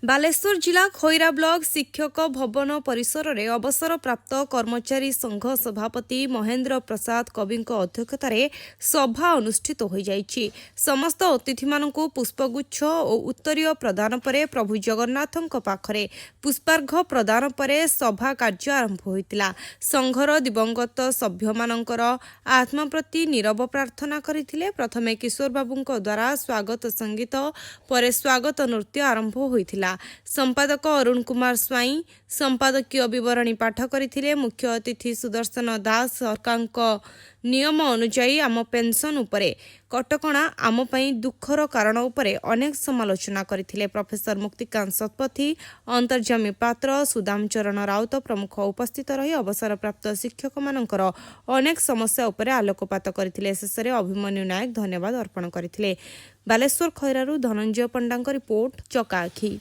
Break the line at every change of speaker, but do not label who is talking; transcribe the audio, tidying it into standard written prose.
ବାଲେଶ୍ୱର ଜିଲ୍ଲା ଖଇରା ବ୍ଲକ ଶିକ୍ଷକ ଭବନ ପରିସରରେ ଅବସରପ୍ରାପ୍ତ କର୍ମଚାରୀ ସଂଘ ସଭାପତି ମହେନ୍ଦ୍ର ପ୍ରସାଦ କବିଙ୍କ ଅଧ୍ୟକ୍ଷତାରେ ସଭା ଅନୁଷ୍ଠିତ ହୋଇଯାଇଛି। ସମସ୍ତ ଅତିଥିମାନଙ୍କୁ ପୁଷ୍ପଗୁଚ୍ଛ ଓ ଉତ୍ତରୀୟ ପ୍ରଦାନ ପରେ ପ୍ରଭୁ ଜଗନ୍ନାଥଙ୍କ ପାଖରେ ପୁଷ୍ପାର୍ଘ ପ୍ରଦାନ ପରେ ସଭା କାର୍ଯ୍ୟ ଆରମ୍ଭ ହୋଇଥିଲା। ସଂଘର ଦିବଂଗତ ସଭ୍ୟମାନଙ୍କର ଆତ୍ମା ପ୍ରତି ନୀରବ ପ୍ରାର୍ଥନା କରିଥିଲେ। ପ୍ରଥମେ କିଶୋର ବାବୁଙ୍କ ଦ୍ୱାରା ସ୍ୱାଗତ ସଙ୍ଗୀତ ପରେ ସ୍ୱାଗତ ନୃତ୍ୟ ଆରମ୍ଭ ହୋଇଥିଲା। ସମ୍ପାଦକ ଅରୁଣ କୁମାର ସ୍ୱାଇଁ ସମ୍ପାଦକୀୟ ବିବରଣୀ ପାଠ କରିଥିଲେ। ମୁଖ୍ୟ ଅତିଥି ସୁଦର୍ଶନ ଦାସ ସରକାରଙ୍କ ନିୟମ ଅନୁଯାୟୀ ଆମ ପେନ୍ସନ୍ ଉପରେ କଟକଣା ଆମ ପାଇଁ ଦୁଃଖର କାରଣ ଉପରେ ଅନେକ ସମାଲୋଚନା କରିଥିଲେ। ପ୍ରଫେସର ମୁକ୍ତିକାନ୍ତ ଶତପଥୀ, ଅନ୍ତର୍ଯ୍ୟାମୀ ପାତ୍ର, ସୁଦାମ ଚରଣ ରାଉତ ପ୍ରମୁଖ ଉପସ୍ଥିତ ରହି ଅବସରପ୍ରାପ୍ତ ଶିକ୍ଷକମାନଙ୍କର ଅନେକ ସମସ୍ୟା ଉପରେ ଆଲୋକପାତ କରିଥିଲେ। ଶେଷରେ ଅଭିମନ୍ୟୁ ନାୟକ ଧନ୍ୟବାଦ ଅର୍ପଣ କରିଥିଲେ। ବାଲେଶ୍ୱର ଖଇରାରୁ ଧନଞ୍ଜୟ ପଣ୍ଡାଙ୍କ ରିପୋର୍ଟ, ଚକାଆଖି।